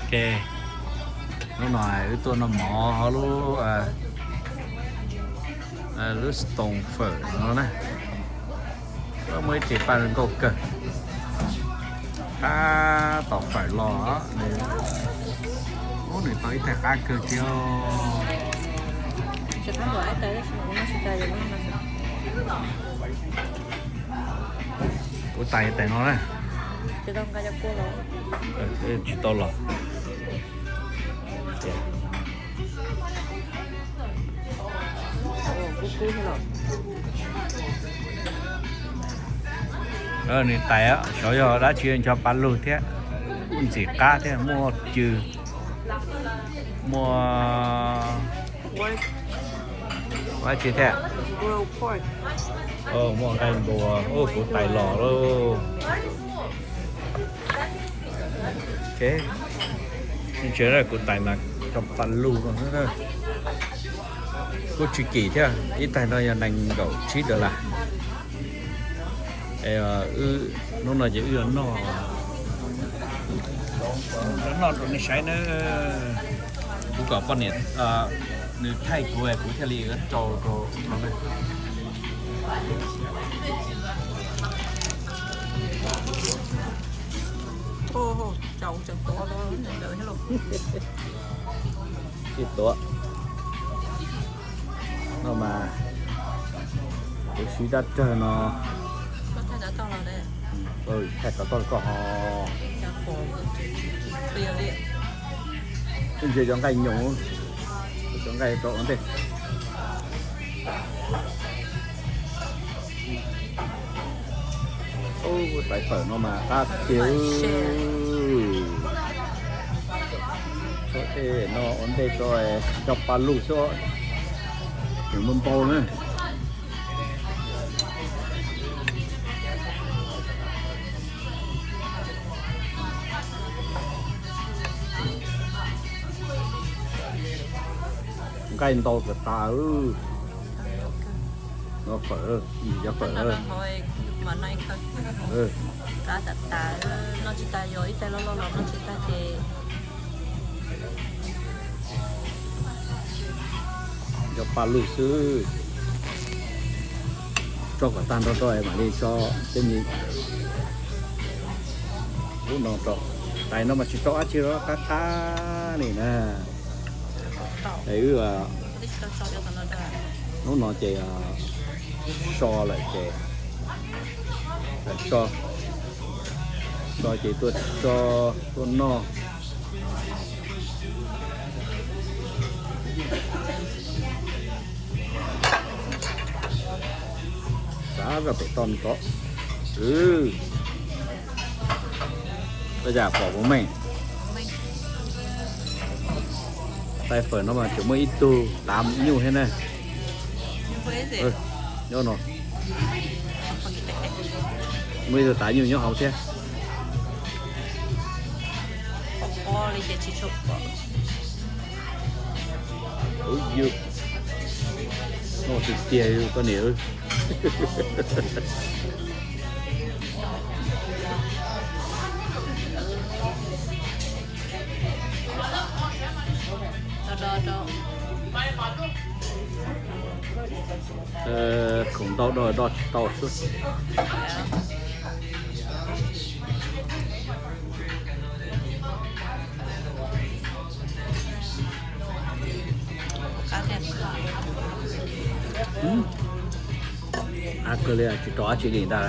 Ok, hnub no wb tuaj noj mov hauv lub, lub Stone Fawm no na. Muaj ib tes paj zoo nkauj kawg. Qab tom fawm los, ub, nws tau ib tag qab kawg thiab. Kuv tais tais no na. Tsis tau los. Nws tais xyov yog dab tsi, ncho pa lug thiab, ntxim qab thiab, muaj cw, muaj dab tsi thiab. Muaj nqaij npua, kuv tais los lauj. Ntshe kuv tais mas cov pa lug no kuj tsis kim thiab, ib tais no yog nees nkaum tsib dollar. Hnub no ces wb yuav noj, noj rau nej saib na. Kuv kom poj niam nws thaij kuv, kuv thiaj li rau rau no. Tsis tuav no mas, kuv siv dab rawg no. Thaij kom tau koj ho. Ntsia cov nqaij nyoos, cov nqaij rau ua ntej. Tais fawm no mas qab tiag. Tso tej no ua ntej tso, cov pa lug xwb, nws muaj npau na. Nqaij ntau kawg tas. No fawm, cov fawm. Qab tas tas, noj tsis tas, yog ib tais loj loj los noj tsis tag ces. Cov pa lug xwb. Tso kom tag nrho rau mam li tso tej me lub no rau. Tais no mas tsis tau dab tsi rau, qab qab li na. Es wb, hnub no ces so lawm ces, so, so ces tuaj tso, tuaj noj. Xav zoj pem toj nrov. Ua cas pom puas meej? Tais fawm no mas tseem muaj ib tug tav nyuj thiab na. Nyob no. Muaj ib tug tav nyuj nyob hauv thiab. Noj tiag tiag koj niam. Khoom ntau do do tsis tau xwb. Qab kawg li, tsis rau dab tsi li ntag.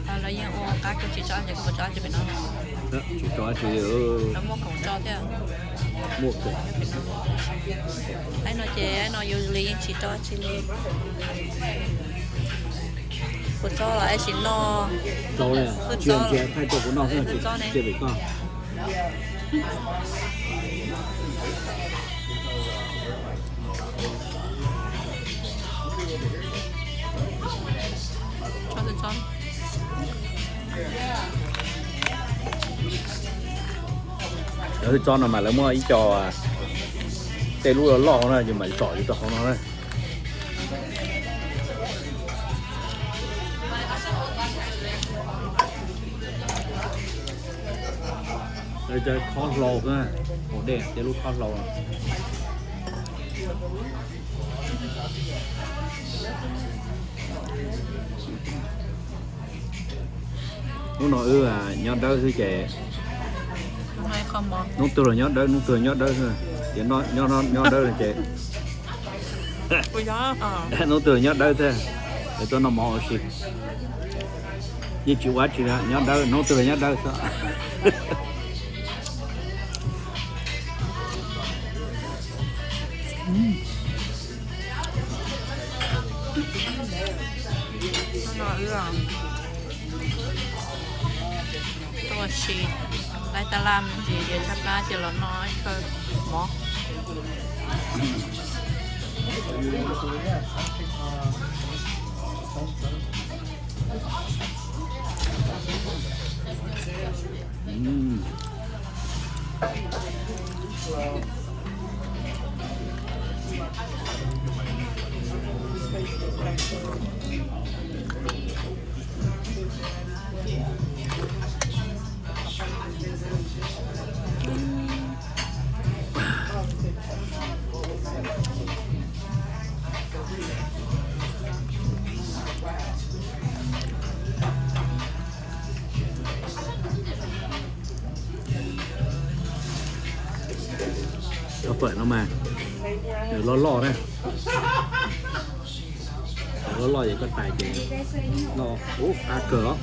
Lawv yeej ua qab kawg tsis tso ces koj puas tso dab tsi pem no? Tsis rau dab tsi li. Lawv muaj khoom tso thiab. Muaj kawg. Aib no ces aib no usually yeej tsis rau dab tsi li. Kuv txob los aib tsis noj. Tsis ntsia thaij rau kuv noj xwb, tsis ntsia pem koj. Lawv txob no mas lawv muab ib co tej lub loj loj na, ces mam tsom rau hauv no na. Cov khob hlau, hau dej thiab lub khob hlau. Hnub no wb nyob dawb xwb ces hnub twg los nyob dawb, hnub twg nyob dawb xwb. Ces nyob dawb ces hnub twg los nyob dawb xwb. Es tuaj noj mov ua si, yeej tsis ua tsi, nyob dawb, hnub twg los nyob dawb xwb. Hnub no wb tuaj ua si, laij tab laj me ntsis ces tshaib plab ces los noj ib kawm mov. Cov fawm no mas nws loj loj na. Loj loj ces koj tais ces noj ub qab kawg os.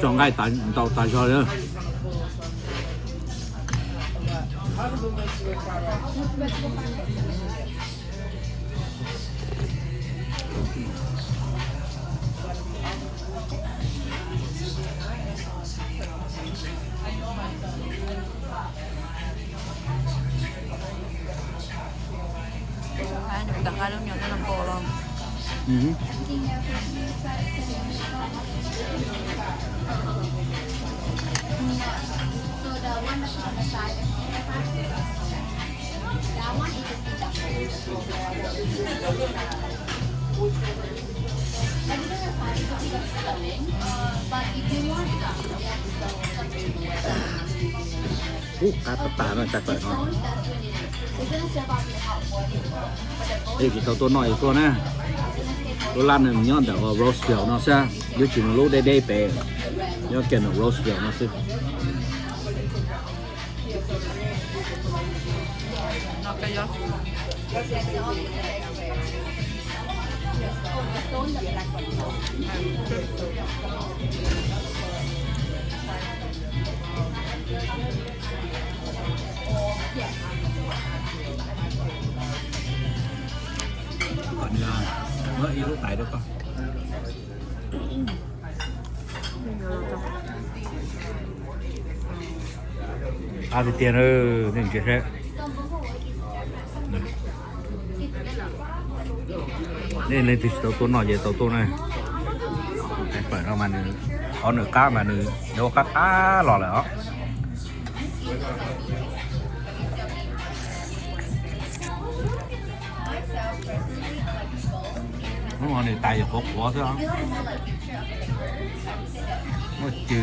Tso nqaij ntau tas zog li. Ub, qab tag tag no cov fawm no. Yog tsis tau tuaj noj yuav tuaj na. Lub lab nws nyob ntawm Roseville no xwb, yuav tsis mus lub deb deb pem, nyob kiag ntawm Roseville no xwb. Kom nws muab ib lub tais rau koj. Qab tiag tiag, nej ntsia seb. Nej leej twg tsis tau tuaj noj ces tau tuaj na. Fawm no mas nws, qhov nws qab mas nws yuav qab qab los lawm os. Hnub no nws tais yog qhuav qhuav xwb. Muaj cw,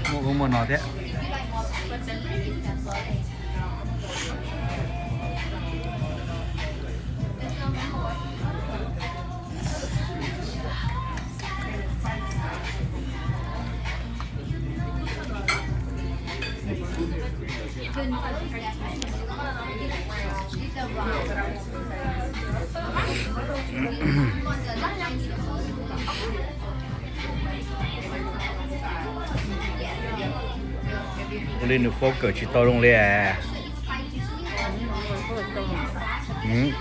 muaj ub muaj no thiab. Ua li nws focus tsis tau zoo li. Mm.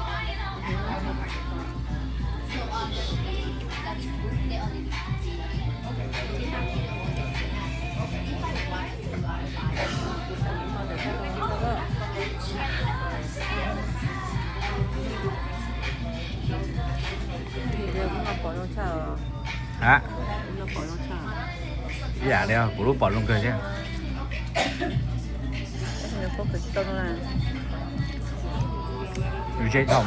Ib yam li kuv lub pom zoo kawg thiab. Ze dhau.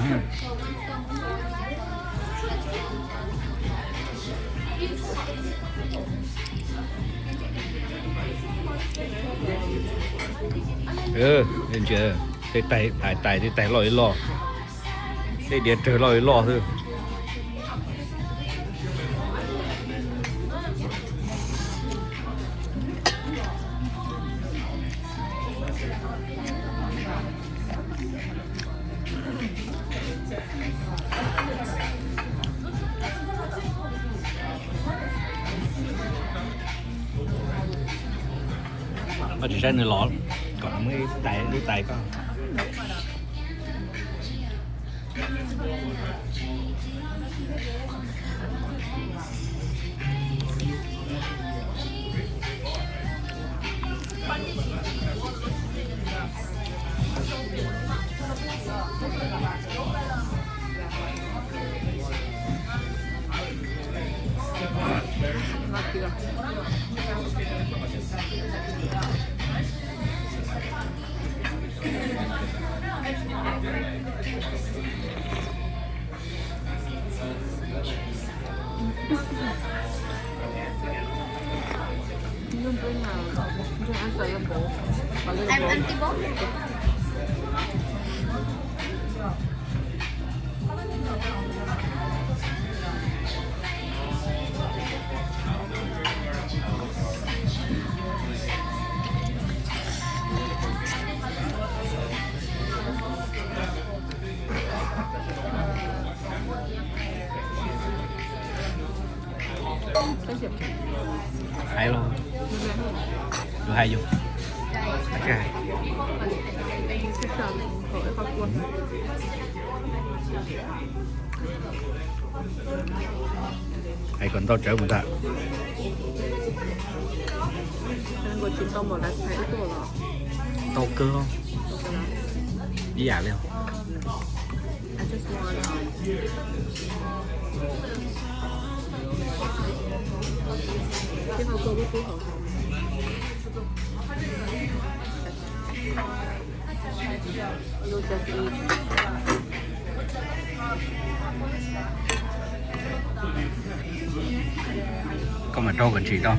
Ntsia, tej tais, tais tej tais loj li loj, tej diav rawg loj li loj xwb. Koj tsis saib nws los, kom muab ib tais, lub tais koj. Hais los, hais yus. Hais kom ntau tsawv mus ntag. Ntau kawg, ib yam li. Koj mam rau kom ntsim rau.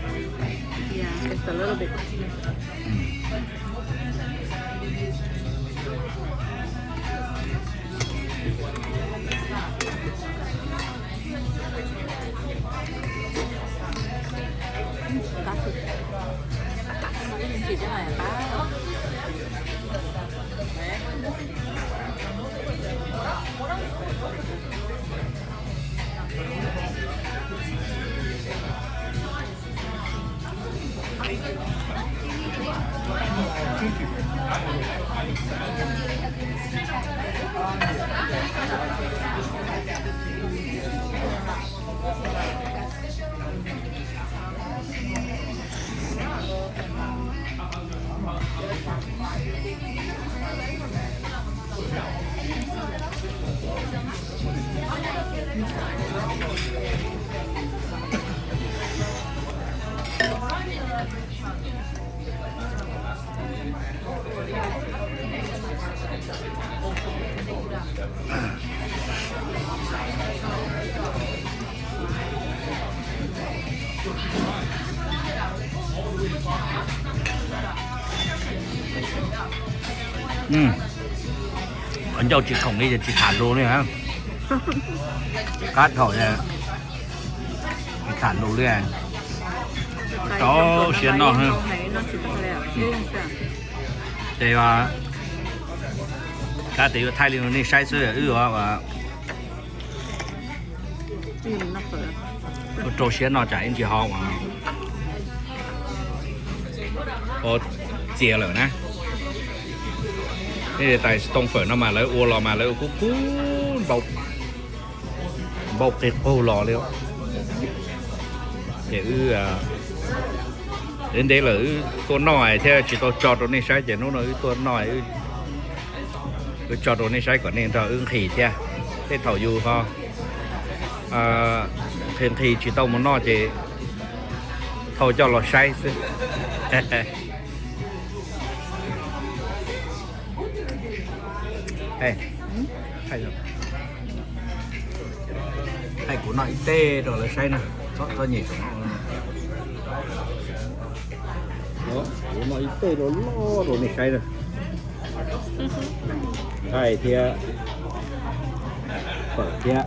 Qhov ncauj tsis khoom li ces tsis tham lus li. Qab thaum tsis tham lus li, rau siab noj. Ces kab tias yuav thaij li nej saib xwb, wb rau siab noj tsam ib ntsis ho ua txias lawm na. Nej tais xoo fawm no mas lawv ua los mas lawv ua kub kub npau qig qug los li. Ces wb ntev ntev lawm wb tuaj noj thiab tsis tau tso rau nej saib ces hnub no wb tuaj noj, wb tso rau nej saib kom nej nrog wb nqhis thiab. Tej thaum yus ho nqhis nqhis tsis tau mus noj ces Thau coj los saib xwb. Thaij kuv noj ib teg rau lawv saib na. Txhob nyem saum no. Kuv noj ib teg rau loj rau nej saib na. Ntxhais thiab, fawm thiab.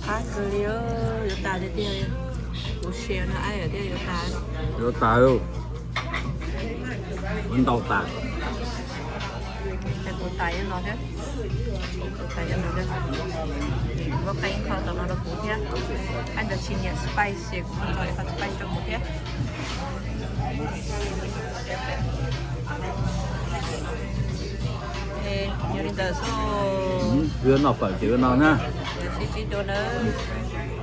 Qab kawg li, yuav tas li tiag. Kuv share no thiaj yuav tas. Yuav tas, ua ntau tas. Kuv tas yuav no thiab. Kuv tas yuav no thiab. Kuv qhia ib qho tom no rau kuv thiab. Qhia cov tsis nyiam spicy, kuv qhia ib qho spicy rau kuv thiab. Yog li ntawd xwb. Yuav noj fawm ces yuav no na. Sib ntsib dua nawb.